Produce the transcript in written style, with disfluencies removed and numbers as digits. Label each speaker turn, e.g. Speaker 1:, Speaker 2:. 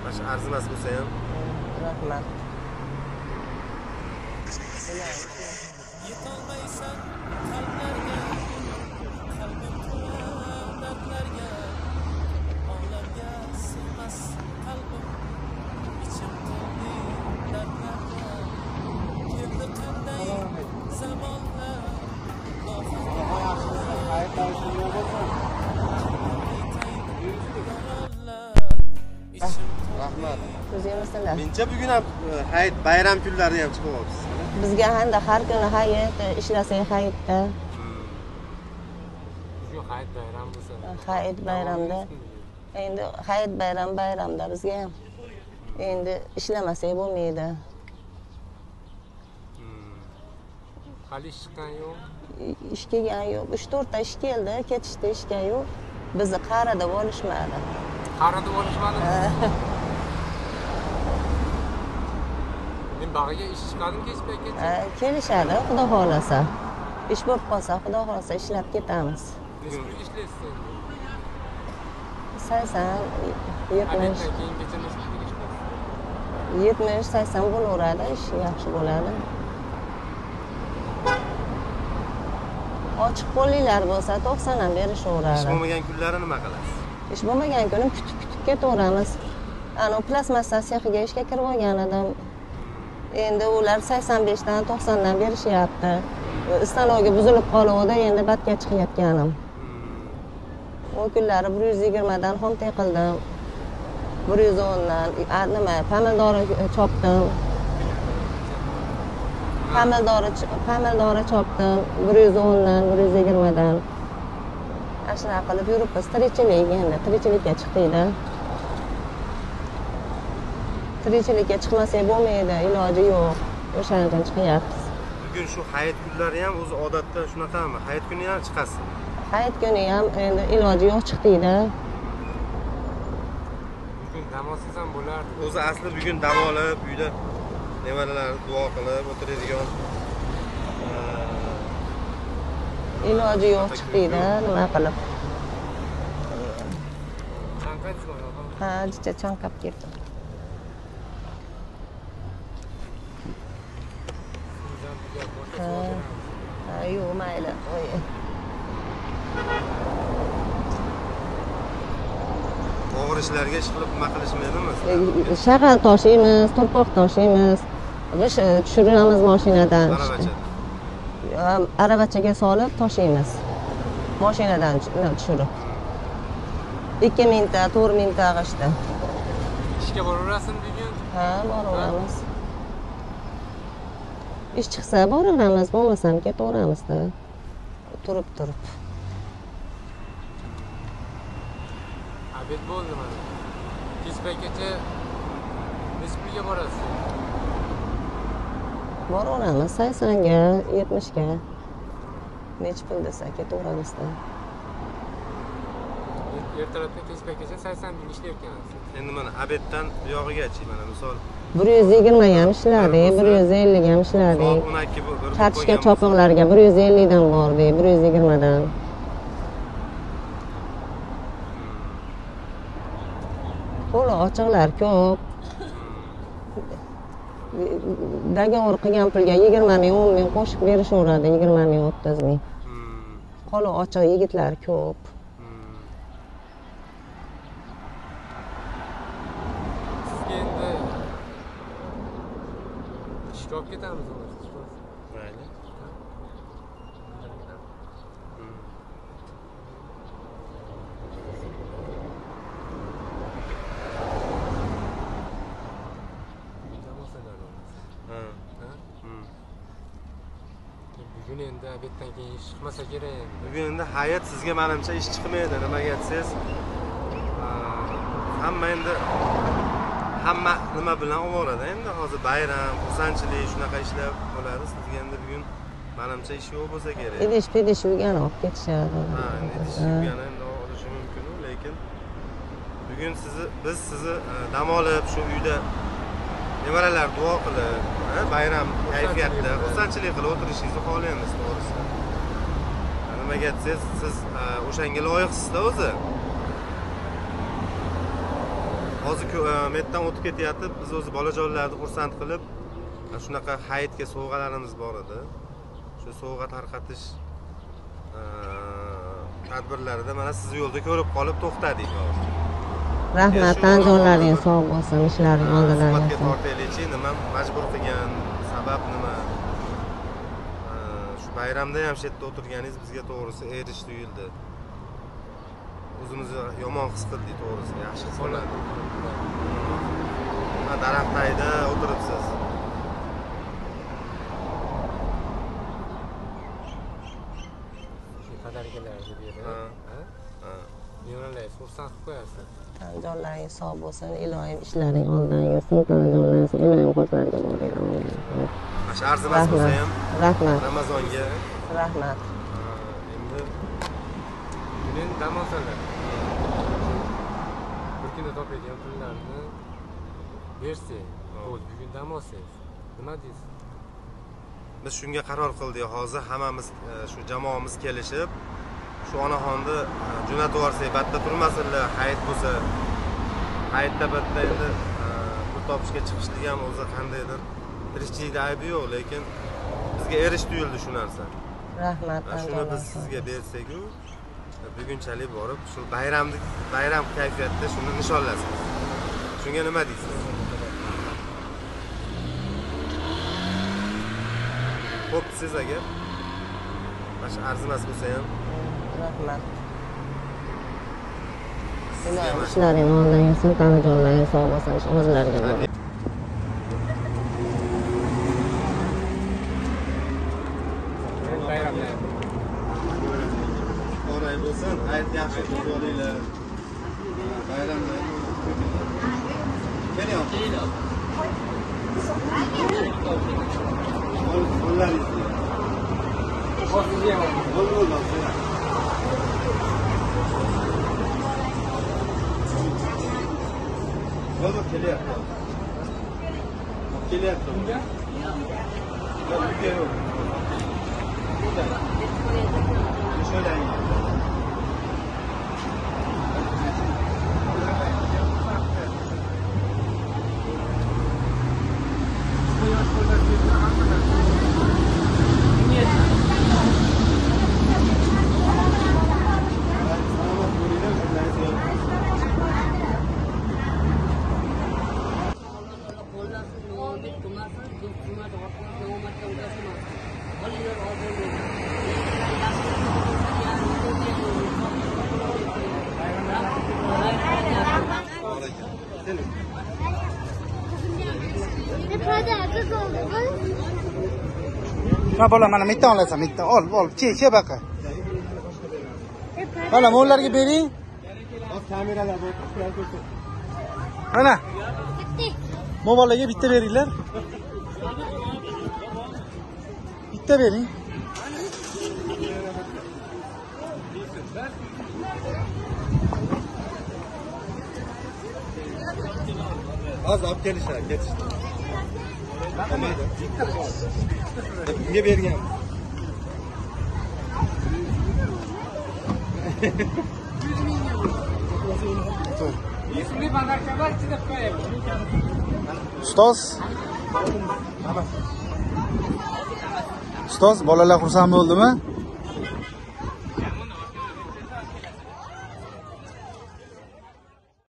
Speaker 1: Mana shu arzimas bo'lsa ham.
Speaker 2: Rahmat.
Speaker 3: Yetolmaysan qalblarga, qalbim to'la dardlarga, olamga sig'mas qalbim, ichim to'ldi dardlarga. Keldi qanday zamonlar,
Speaker 1: Rahmat.
Speaker 2: O'zingizlar.
Speaker 1: Mencha bugun ham hayit bayram kunlarida ham chiqib olibsiz.
Speaker 2: Bizga hamda har kuni hayit, ishlasak hayitda.
Speaker 4: Bugun hayit bayram bo'lsa.
Speaker 2: Hayit bayramda. Endi hayit bayram bayramda bizga ham. Endi ishlamasak bo'lmaydi.
Speaker 4: Hali ish chiqqan yo'q.
Speaker 2: Ish kelgan yo'q. 3-4 ta ish keldi, ketishdi ishga yo'q. Bizni qari deb olishmadi.
Speaker 4: Qari deb olishmadi. Men bag'iga ish chiqadimi kech paytgacha?
Speaker 2: Kelishadi, xudo xolasa. Ish bo'lib qolsa, xudo xolasa ishlab ketamiz.
Speaker 4: Necha pulga ishlaysiz endi?
Speaker 2: 80, 70.
Speaker 4: Obeddan keyingacha necha pulga ishlaysiz?
Speaker 2: 70, 80 bo'laveradi, ish yaxshi bo'ladi. Ochiq qo'lliklar bo'lsa 90 ham berishaveradi.
Speaker 1: Ish bo'lmagan kunlari nima qilasiz?
Speaker 2: Ish bo'lmagan kunim kutib-kutib ketaveramiz. Ana plastmassa sexiga ishga kirib olgan edim. Endi ular 85 dan 90 dan berishyapti. Stanogi buzilib qoluvdi, endi batga chiqayotganim. O kunlari 120 dan xomtay qildim. 110 dan nima, pomidori chopdim. Pomidori chopdim 110 dan 120 dan. Ana shunaqa qilib yuribmiz. Tirikchilik endi, tirikchilikka chiqdik-da. Tirikchilikka chiqmasak bo'lmaydi, iloji yo'q. O'shaning uchun chiqyapmiz.
Speaker 1: Bugun shu hayit kunlari ham o'zi odatda shunaqami? Hayit kuni ham chiqasiz?
Speaker 2: Hayit kuni ham endi iloji yo'q chiqdik-da.
Speaker 4: Bugun dam olsangiz ham bo'lardi.
Speaker 1: O'zi asli bugun dam olib, uyda nevaralar duo qilib o'tiradigan
Speaker 2: iloji yo'q chiqdik-da, nima qilib.
Speaker 4: Chanqaysizmi?
Speaker 2: Ha, jicha chanqab ketdim. Ha, yo'q, mayli.
Speaker 1: Og'ir ishlarga ish qilib nima qilishmaydimi?
Speaker 2: Shag'al toshiymiz, turpoq toshiymiz, g'isht tushiramiz mashinadan. Aravachaga solib toshiymiz. Mashinadan tushirib. 2000 ta, 4000 ta g'ishtni.
Speaker 4: Ishga boraverasizmi bugun?
Speaker 2: Ha, boraveramiz. Ish chiqsa boraveramiz, bo'lmasam ketaveramiz-da. Turib-turib.
Speaker 4: Obed bo'ldi mana. Kech paytgacha necha pulga borasiz?
Speaker 2: Boraveramiz 80 ga, 70 ga. Necha pul desa ketaveramiz-da.
Speaker 4: Ertalabdan kech paytgacha 80 ming ishlayotgansiz.
Speaker 1: Endi mana obeddan buyog'igachi mana misol
Speaker 2: 120 ga ham ishladik, 150 ga ham ishladik.
Speaker 1: Soat 12 bir
Speaker 2: Kartoshka chopiqlarga 150 dan bordik, 120 dan. Qo'li ochiqlar ko'p. Договор qilgan pulga 20 ming, 10 ming qo'shib berishaveradi, 20 ming, 30 ming. Qo'li ochiq yigitlar ko'p.
Speaker 4: Sizga endi ishga olib ketamiz bo'lmasa.
Speaker 1: Mayli.
Speaker 4: Bugun endi obeddan keyin ish chiqmasa kerak endi.
Speaker 1: Bugun endi hayit sizga menimcha ish chiqmaydi. Nimaga desangiz, hamma endi hamma nima bilan ovoradi endi hozir bayram, xursandchilik shunaqa ishlar bo'ladi. Sizga endi bugun menimcha ish yo'q bo'lsa kerak.
Speaker 2: Idish pidish yuvgani olib ketishadi.
Speaker 1: Ha, idish yuvgani endi olishi mumkin, lekin bugun sizni biz sizni dam olib shu uyda nevaralar duo qilib, bayram kayfiyatda xursandchilik qilib o'tirishingizni xohlaymiz, to'g'risi. Nimaga desangiz, siz o'shanga loyiqsiz-da o'zi. Hozir metdan o'tib ketyapti, biz o'zi bolajonlarni xursand qilib, shunaqa hayitga sovg'alarimiz bor edi. Shu sovg'a tarqatish tadbirlarida mana sizni yo'lda ko'rib qolib to'xtadik hozir.
Speaker 2: Rahmat, tanjonlaring sog' bo'lsin, ishlaring oldilaring.
Speaker 1: Suhbatga tortaylikchi, nima majbur qilgan, sabab nima? Shu bayramda ham shu yerda o'tirganingiz bizga to'g'risi erish tuyuldi. O'zimizni yomon his qildik to'g'risi, yaxshi his qilmadik. Daraxt tagida o'tiribsiz.
Speaker 4: Shu qadarkalarni berib, ha? Nevaralar xursand qilib qo'yasiz.
Speaker 2: Tanjonlaring sog' bo'lsin, iloyim ishlaring oldidan yursin, tanjonlaring iloyim qo'zlarga boringlar.
Speaker 1: Mana shu arzimas bo'lsa ham,
Speaker 2: rahmat.
Speaker 1: Ramazonga
Speaker 2: rahmat.
Speaker 1: Endi
Speaker 4: bugun dam olsalar. Bir kunda topadigan pullarni bersak, bo'ldi, bugun dam olsangiz, nima deysiz?
Speaker 1: Biz shunga qaror qildik. Hozir hammamiz shu jamoamiz kelishib, shu onaxonni jo'natib yuborsak, batda turmasinlar, hayit bo'lsa, hayitda bitta endi pul topishga chiqishlik ham o'zi qandaydir tirikchilikda aybi yo'q, lekin bizga erish tuyuldi shu narsa.
Speaker 2: Rahmat.
Speaker 1: Shuni biz sizga bersak-u, bugunchalik borib shu bayramni, bayram kayfiyatida shuni nishonlasin. Shunga nima deysiz? Xo'p, siz agar mana shu arzimas bo'lsa ham
Speaker 2: rahmat. Iloyim ishlaring oldidan yursin, tanajonlaring sog' bo'lsin, o'zlariga boring.
Speaker 1: Muborak bo'lsin, hayit yaxshi o'tkazib olinglar. Bayramlar. Keling. Qo'llaringizni. Bo'ldi, bo'ldi. Bo'ldi, kelyapti. Kelyapti. Yo'q, uyga yo'q. Nishonlang. Salomat bo'linglar, shundan
Speaker 5: Ma bola, mana bitta olasan, bitta ol, ol, che, che baqa. Mana ularga bering.
Speaker 1: Kameralar bor, ko'rsat.
Speaker 5: Mana. Bu bolaga bitta beringlar. Bitta bering.
Speaker 1: Hozir olib kelishadi, ketishdi. Bunga bergan.
Speaker 5: Ustoz. Ustoz, bolalar xursand bo'ldimi?